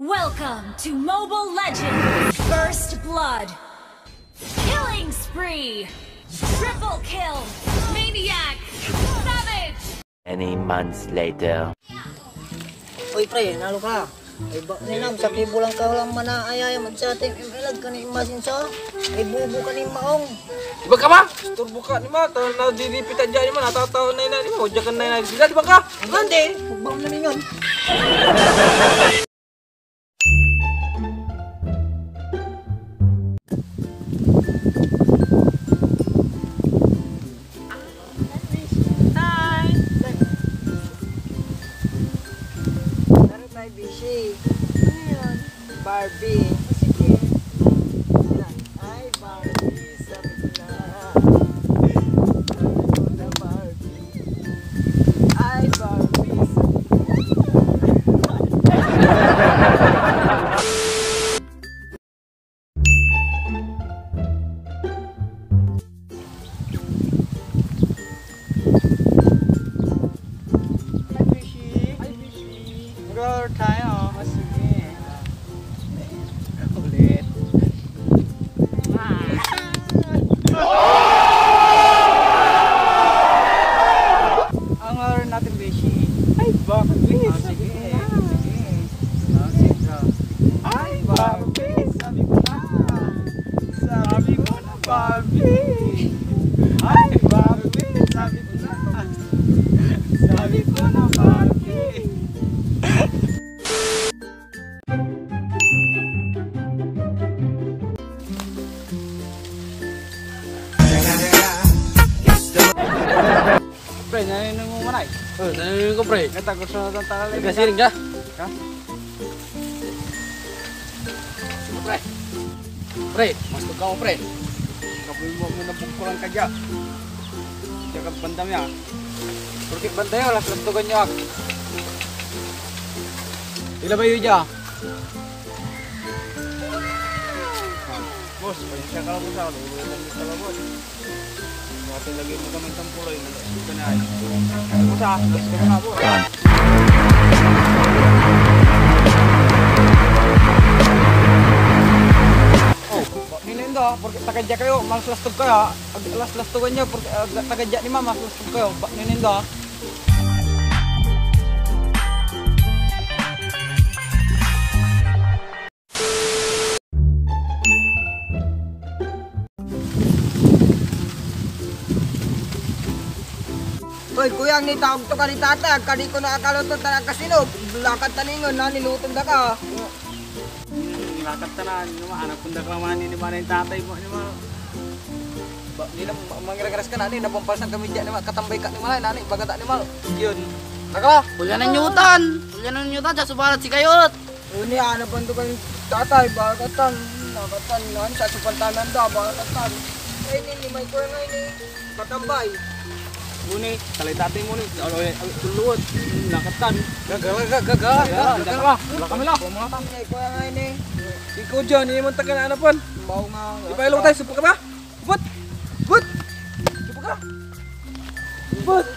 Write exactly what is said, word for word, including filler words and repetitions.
Welcome to Mobile Legends First Blood. Killing spree. Triple kill. Maniac. Savage. Many months later. Oy pre, nalo ka. Ay ba, ninam, sa kibulan ka lang manaayaya man sa atin, ilag ka ni imasin sa, ay bubo ka ni maong. Di ba ka ma? Istorbo ka ni ma, ta nadidipit a dyan ni ma, natatawa na ina ni ma, wadya ka na ina sila, di ba ka? Ang ganda eh, hugbang na ningan. Time! Meron tayo busy. Ano yun? Barbie. Sige. Yan. Ay, Barbie, sabi ko na. Sabi ko na, Barbie. Ay, Barbie, sabi ko na. Hi, Fishy. Hi, Fishy. Mag-roll tayo. Ah, sige. Ulit. Ang oras natin, Beshi. Ay, bakit, Beshi? Ah, sige, sige. Ah, sige. Ay, Barbie, sabi ko na. Sabi ko na, Barbie. Ay, Barbie, sabi ko na. Sabi ko na, Barbie. Pre, nanengneng mo manay? Oh, nanengneng ko, pre. Gata, gusto na tang tangal. Nagkasiring ka? Ha? Pre. Pre, mas ka mo, pre. Kapoy mo mo na pugpulan ka dyan. Diyan ka bandam ya. Porke banda yo, las-lastugan yo ak. Ilabay yo dyan. Boss, pasensya ka lang, boss, ah. Luluto mo talaga, boss. Dati lagay mo kami ng tampuloy, nag-asip ka na, ay. Boss, ah, nag-asip ka na, boss. Oh, ba, nino yun da, porke taga dya kayo, mas lastog kayo, ah. Ag-, las-lastogan nyo, porke, ah, taga dya ni Mama, mas lastog kayo. Ba, nino yun da? Hoy, kuya, nitawag to ka ni tatay, agka di ko nakakaluto tan agka sinup. Lakad ta ningen, naniluto da ka. Hmm, lakad ta na, ano, anak kong dakla man, ni Manay tatay mo, ano, ma-, ba, ni na, ma-, mangiragiras ka na, ni, napampalsan kami dyan, ni, ma-, katambay ka, ni, Manay, nani, baga ta, ni, ma-, yun. Dakla! Ulyanan nyo tan! Ulyanan nyo tan, sa subalat si Kayot! Uni, ano, bando ka ni tatay, baga tan, nakatan, nan, sa supantanan da, baga tan. Ay, ni, ni, may kuya nga, ni. Patambay. Uni, talay tatay mo ni. Alo, alo, tuluot. Nakatan. Gaga, gaga, gaga. Gaga, gaga. Wala kami la. Ay, kuya nga ini. Ikaw dyan, iman ta ka na anapan. Bawo nga. Ipailo tayo, supo ka ba? But! But! Supo ka? But!